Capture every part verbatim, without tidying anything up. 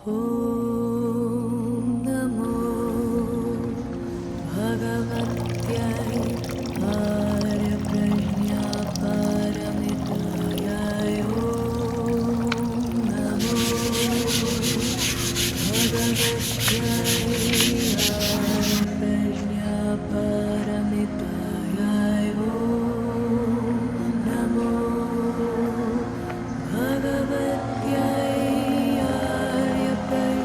ॐ नमो भगवत्यै आर्यप्रज्ञापारमितायै। ॐ नमो भगवत्यै आर्यप्रज्ञापारमितायै। ॐ नमो भगवत्यै आर्यप्रज्ञापारमितायै।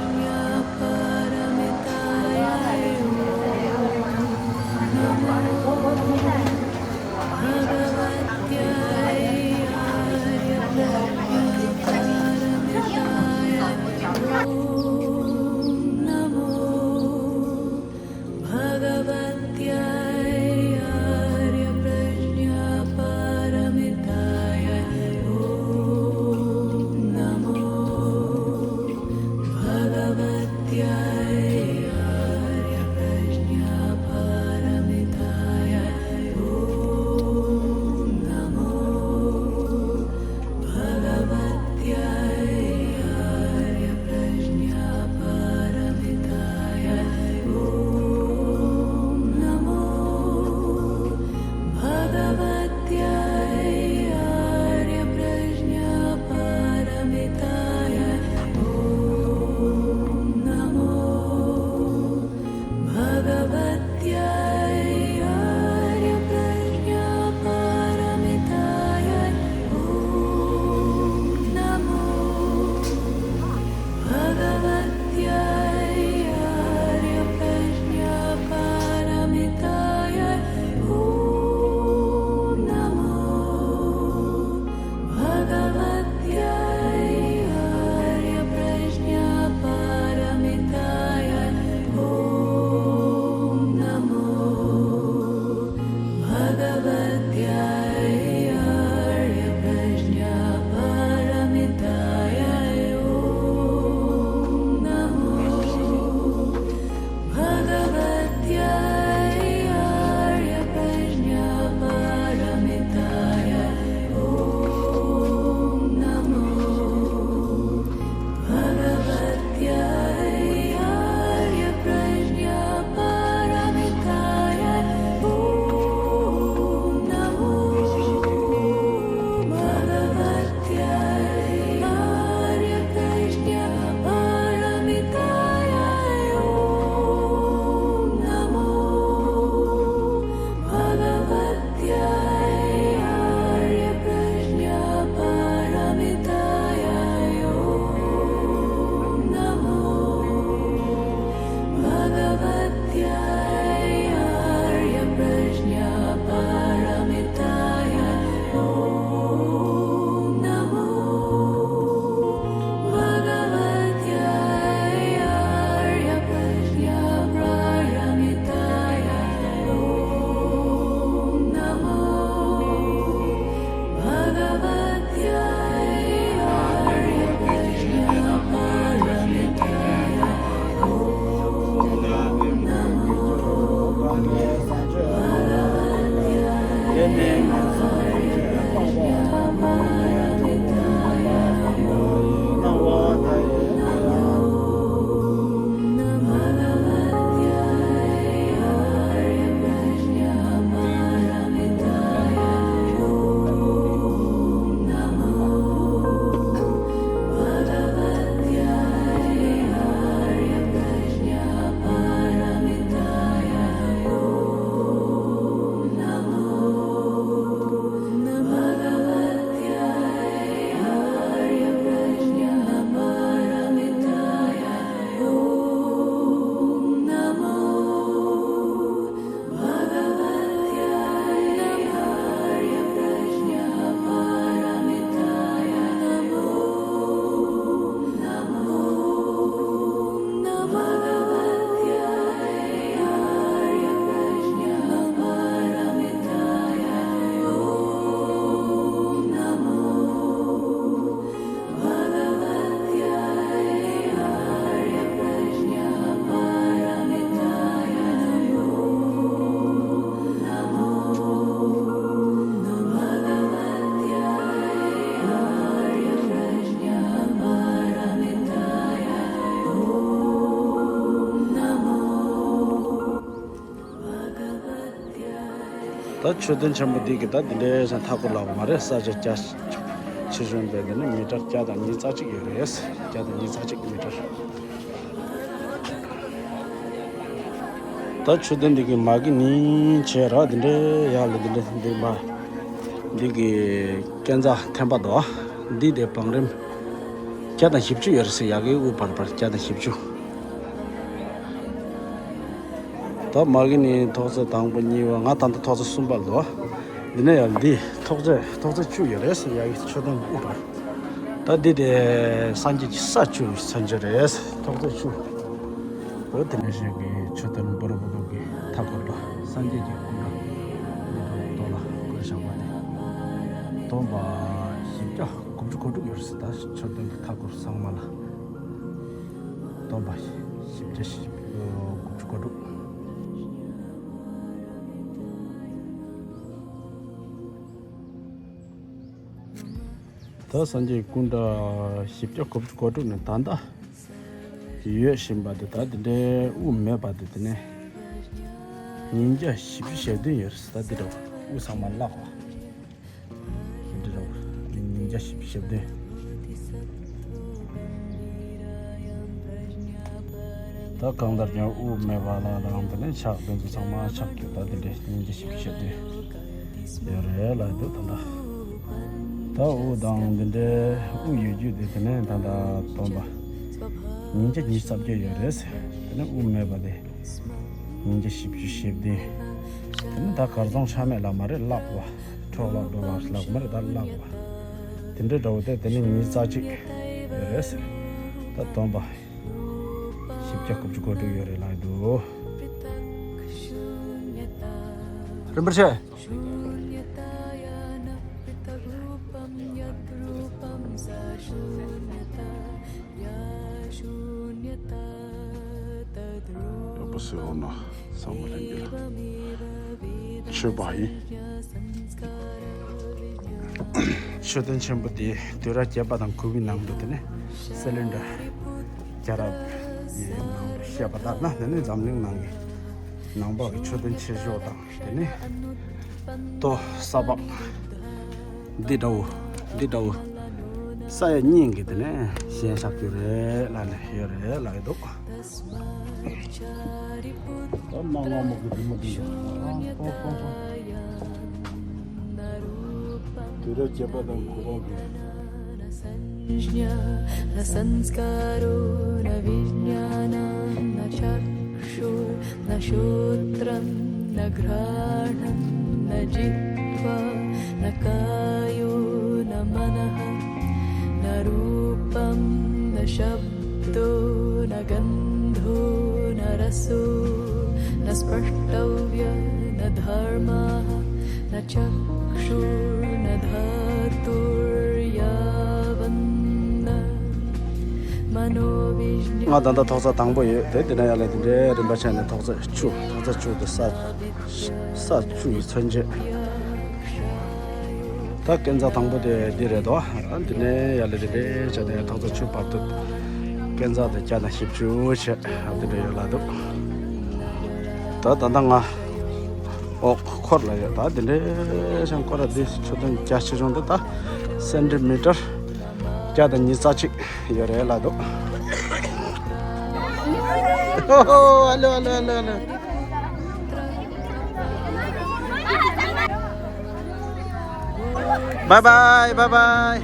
ད་མཆོད་རྟེན་ཆེན་པོ་འདི་གི་ད་འདི་འདྲའི་ས་མཐའ་སྐོར་ལ་མ་རེད། ས་ཆ་རྒྱ་ཆེ་ཆུང་བས་འདི་ནི་མི་ཊར་བརྒྱ་དང་ཉི་ཤུ་རྩ་གཅིག་ཡོད་རེད། བརྒྱ་དང་ཉི་ཤུ་རྩ་གཅིག་མི་ཊར། ད་མཆོད་རྟེན་འདི་གི་མ་གི་ནི་བྱས་ར་འདི་འདྲའི་ཡར་ལ་འདི་འདྲའི་འདི་མ་འདི་གི་སྐས་འཛེག་ཐེམ་པ་དོ། འདི་དེ་བང་རིམ་བརྒྱ་དང་བཞི་བཅུ་ཡོད་རེད་ཟེར། ཡ་གི་དབུས་བར་བར་བརྒྱ་དང་བཞི་བཅུ། ད་མ་གི་ནི་ཐོག་བརྩེགས་དང་པོ་གཉིས་པ། ང་ད་ལྟ་ཐོག་བརྩེགས་གསུམ་པ་ལོ། འདི་ནས་ཡང་འདི་ཐོག་བརྩེགས་ཐོག་བརྩེགས་བཅུ་ཡོད་རེད་ཟེར། ཡ་གི་མཆོད་རྟེན་དབུ་བར། ད་འདི་དེ་སངས་རྒྱས་ཀྱི་ས་བཅུ་མཚོན་བྱེད་རེད། ཐོག་བརྩེགས་བཅུ། འོ་དེ་ནས་གཞན་གྱི་མཆོད་རྟེན་བོ་ར་བུ་ཏོ་གི་མཐའ་སྐོར་ལ་སངས་རྒྱས་ཀྱི་སྐུ་འདྲ་འདི་ཐོག་ཏོ་ལ་བཀོད་བཞག་པ་དེ་སྟོང་པ་བཞི་བརྒྱ་དགུ་བཅུ་གོ་དྲུག་ཡོད་རེད་ཟེར། ད་མཆོད་རྟེན་གྱི་མཐའ་སྐོར་ཚང་མ་ལ། སྟོང་པ་བཞི་བརྒྱ་དགུ་བཅུ་གོ་དྲུག། ད་སངས་རྒྱས་སྐུ་འདྲ་བཞི་བརྒྱ་དགུ་བཅུ་གོ་དྲུག་ནས་ད་ལྟ་ཡོད་བཞིན་པ་དེ་ད་དེ་འདྲའི་དབུ་མེད་པ་དེ་དེ་ནས་ཉིས་བརྒྱ་བཞི་བཅུ་ཞེ་བདུན་ཡོད་རེད་ཟེར། ད་འདི་འདྲ་བོ་དབུ་ཚང་མ་བརླག་པ། འདི་འདྲ་བོ་ཉིས་བརྒྱ་བཞི་བཅུ་ཞེ་བདུན། ད་གང་ལྟར་ཀྱང་དབུ་མེད་པ་ལ་ལའང་དེ་ནས་ཕྱག་དེ་ཚོ་ཚང་མ་ཕྱག་གི་ད་དེ་འདྲའི་ཉིས་བརྒྱ་བཞི་བཅུ་ཞེ་བདུན་ཡོད་རེད་ལབ་འདུག་ད་ལྟ་ད་དབུ་དང་དེ་འདྲའི་དབུ་ཡོད་རྒྱུ་དེ་དེ་ནས་ད་ལྟ་སྟོང་པ་ཉིས་བརྒྱ་ཉི་ཤུ་རྩ་བརྒྱད་ཡོད་རེད་ཟེར། དེ་ནས་དབུ་མེད་པ་དེ་ཉིས་བརྒྱ་བཞི་བཅུ་ཞེ་བདུན། དེ་ནས་ད་གར་སོང་ཆ་མེད་ལ་མ་རེད། བརླག་པ། འཕྲོ་བརླག་འགྲོ་བ་ལགས་མ་རེད། ད་བརླག་པ་དེ་འདྲའི་འདྲ་བོ་དེ་དེ་ནི་ཉིས་རྩ་གཅིག་ཡོད་རེད་ཟེར། ད་སྟོང་པ་བཞི་བརྒྱ་དགུ་བཅུ་གོ་དྲུག་ཡོད་རེད་ལབ་འདུག་རིན་པོ་ཆེ། ཡག་པོ་བཟོས་འོང་ན་ཚང་མ་ལྷན་རྒྱས་ལ་མཆོད་པ་ཡིན། མཆོད་རྟེན་ཆེན་པོ་འདི་དུས་རབས་བརྒྱད་པ་དང་དགུ་པའི་ནང་དུ་དེ་ནས་སི་ལིན་ཌར་རྒྱལ་རབས་ཀྱི་ནང་དུ་བཤད་པ་ལྟར་ན་དེ་ནས་འཛམ་གླིང་ནང་གི་ནང་པ་གི་མཆོད་རྟེན་ཆེ་ཤོས་དང་། དེ་ནས་ལྟོ་ས་ཕག་འདི་འདྲ་བོ་འདི་འདྲ་བོ་ས་ཡ་གཉིས་ཀྱི་དེ་ནས་ཞེན་ཆགས་རྒྱུ་རེད་ལབ་ནས་ཡོད་རེད་ལབ་ཀྱི་འདུག་ད་མ་ང་མོ་གི་རི་མོ་འདི་ཡོད། ཨ་ཏོ་ཏོ་ཏོ། དུས་རབས་བརྒྱད་པ་དང་དགུ་པ་གི། न संज्ञा न संस्कारो न विज्ञानं न चक्षुर्न श्रोत्रं न घ्राणं न जिह्वा न कायो न मनः न रूपं न शब्दो न गन्धो न रसो न स्पर्शव्य न धर्मः न चक्षुर्न धातुर्यावन्न मनोविज्ञान ང་ད་ལྟ་ཐོག་ས་དང་པོ་ཡོད་དེ། དེ་ནས་ཡར་ལ་དེ་འདྲའི་རིམ་པ་བྱས་ནས་ཐོག་ས་བཅུ། ཐོག་ས་བཅུ་དེ་ས་ས་བཅུ་ཡི་མཚོན་བྱེད། ད་སྐས་འཛེག་དང་པོ་དེ་འདི་རེད་དོ། ཨ་འདི་ནས་ཡར་ལ་དེ་འདྲའི་བྱས་ནས་ཐོག་ས་བཅུ་བར་དུ་སྐས་འཛེག་དེ་བརྒྱ་དང་བཞི་བཅུ་བྱས། ཨ་འདི་འདྲ་ཡོད་ལ་འདུག་ད་ད་ལྟ་ང་འོག་འཁོར་ལ་ཡོད། ད་འདི་འདྲའི་ཤང་སྐོར་ར་འདི་མཆོད་རྟེན་རྒྱ་ཆེ་ཆུང་འདི་ད་སེན་ཊི་མི་ཊར་བརྒྱ་དང་ཉི་ཤུ་རྩ་གཅིག་ཡོད་རེད་ལབ་འདུག་ཨ་ལོ་ཨ་ལོ་ཨ་ལོ་ཨ་ལོ། Bye bye, bye bye.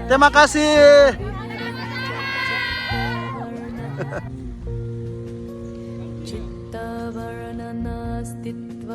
Terima kasih. चित्ताभरणं नास्ति